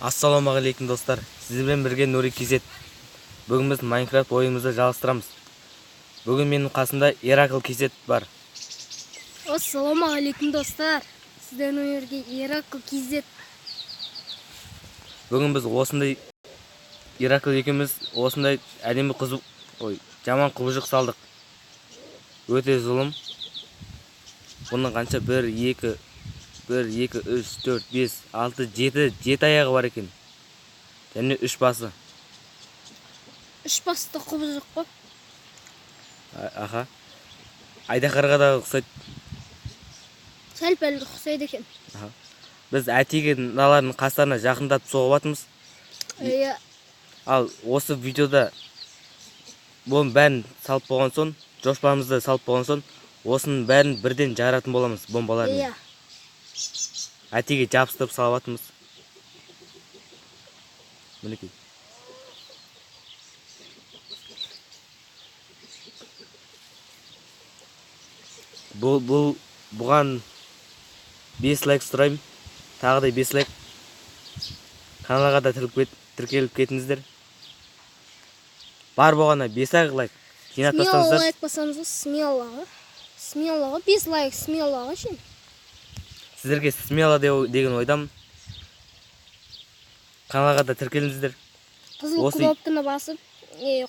Ассалаумағалейкум, достар! Сіздермен бірге Нури KZ. Бүгін біз Майнкрафт ойынымызды жалғастырамыз. Бүгін менің қасымда Еракл KZ бар. Ассалаумағалейкум, достар! Сіздермен бірге Еракл KZ. Бүгін біз осындай Еракл екеуміз осындай әдемі қызу, ой, жаман құбыжық салдық. Өте зұлым. Бұның қанша? 1, 2, 1, 2, 3, 4, 5, 6, 7, 7 аяғы бар екен. Және 3 басы. Үш басты құбыжық қой. Аха. Айдаһарға да ұқсайды. Сәл пәл ұқсайды екен. Аха. Біз әтеге мыналардың қастарына жақындатып соғып жатырмыз. Иә. Ал осы видеода бұның бәрін салып болған соң, жоспарымызды салып болған соң, осының бәрін бірден жаратын боламыз бомбалармен. Әтеге жабыстырып салып жатырмыз. Мінекей. Бұл бұған 5 лайк сұраймын. Тағы да 5 лайк. Каналға да тіркеліп кетіңіздер. Бар болғаны 5 ақ лайк. Жинап Смело тастаңыздар. лайк басамыз ғой, смело ғой. Смело ғой, 5 лайк смело ғой шын. Сіздерге смело деген ойдамын. Каналға да тіркеліңіздер. Қызыл кнопканы басып,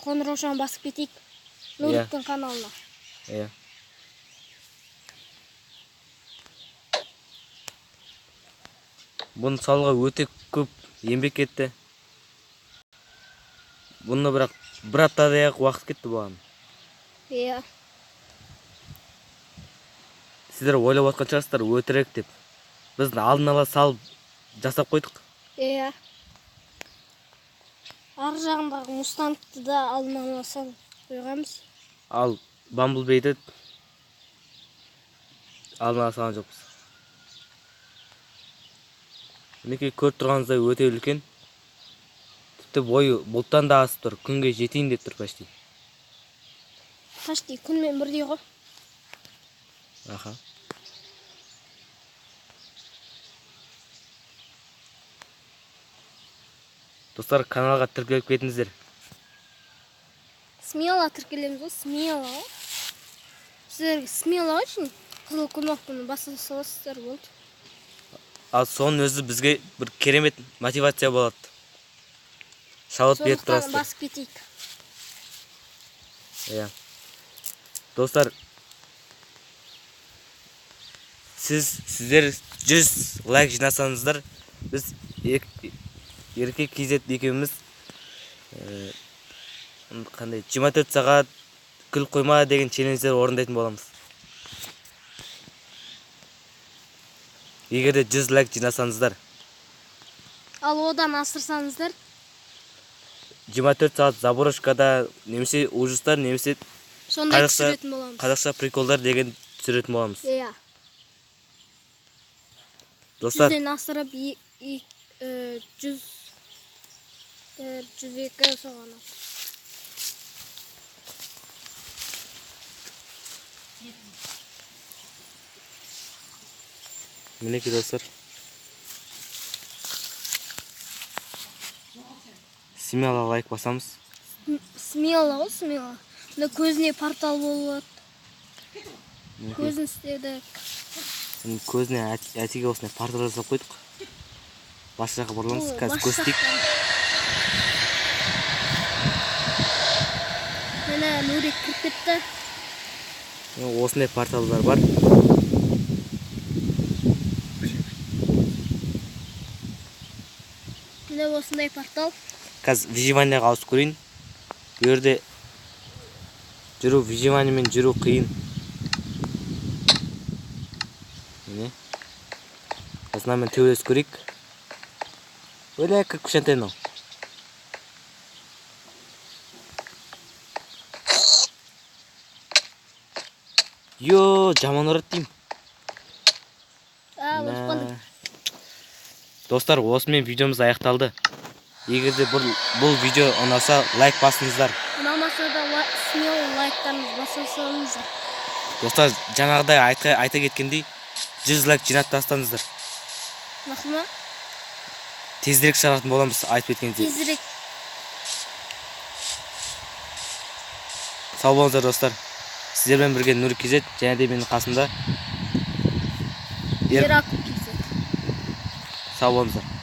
қоңыраушаны басып кетейік. Нуриктің каналына. Иә. Бұны салуға өте көп еңбек кетті. Бұны бірақ бір аптадай ақ уақыт кетті бұған. Иә. Сіздер ойлап отқан шығарсыздар өтірік деп. Біз алдын ала салып жасап қойдық. Иә. Ар жағындағы мустангты да алдын ала салып қойғанбыз. Ал Бамблбиді алдын ала салған жоқпыз. Мінекей, көріп тұрғаныңыздай өте үлкен. Тіпті бойы бұлттан да асып тұр. Күнге жетейін деп тұр почти. Почти күнмен бірдей ғой. Аха. Достар, каналға тіркеліп кетіңіздер. Смело тіркелеміз ғой, смело ғой. Сіздерге смело ғой шын. Қызыл кнопканы баса саласыздар болды. Ал соның өзі бізге бір керемет мотивация болады. Шалып беріп Сондықтан тұрасыздар. басып кетейік. Иә. Достар, сіздер 100 лайк жинасаңыздар, біз Ерке KZ екеуміз, қандай 24 сағат күл қойма деген челлендждер орындайтын боламыз. Егер де 100 лайк жинасаңыздар. Ал одан асырсаңыздар? 24 сағат заброшкада немесе ужастар, немесе Сондай түсіретін боламыз. Қазақша приколдар деген түсіретін боламыз. Иә. Достар. Жүзден асырып, жүз, жүз екі соған. Мінекей, достар. Смело лайк басамыз. Смело ғой, смело. Мына көзіне портал болып алады. Мінекей. Көзін істедік. Міне көзіне әтеге осындай портал жасап қойдық. Бас жаққа бұрыламыз, Ой, қазір бас көрсетейік. жақтан. Міне Нурик кіріп кетті. Міне осындай порталдар бар. Міне осындай портал. Қазір выживанияға ауысып көрейін. Бұл жерде жүру, выживаниямен жүру қиын. Міне. Қазір мынамен төбелесіп көрейік. Өлә, кіріп кішкентай мынау. Йо, жаман ұрады деймін. А, өліп қалдым. Мә. Достар, осымен видеомыз аяқталды. Егер де бұл видео ұнаса, лайк басыңыздар. Ұнамаса да смело лайктарыңызды баса салыңыздар. Достар, жаңағыдай айта кеткендей, 100 лайк жинап тастаңыздар. Мақұл ма? Тезірек шығаратын боламыз, айтып кеткендей. Тезірек. Сау болыңыздар, достар. Сіздермен бірге Нұр KZ және де менің қасымда Иракл KZ. Сау болыңыздар.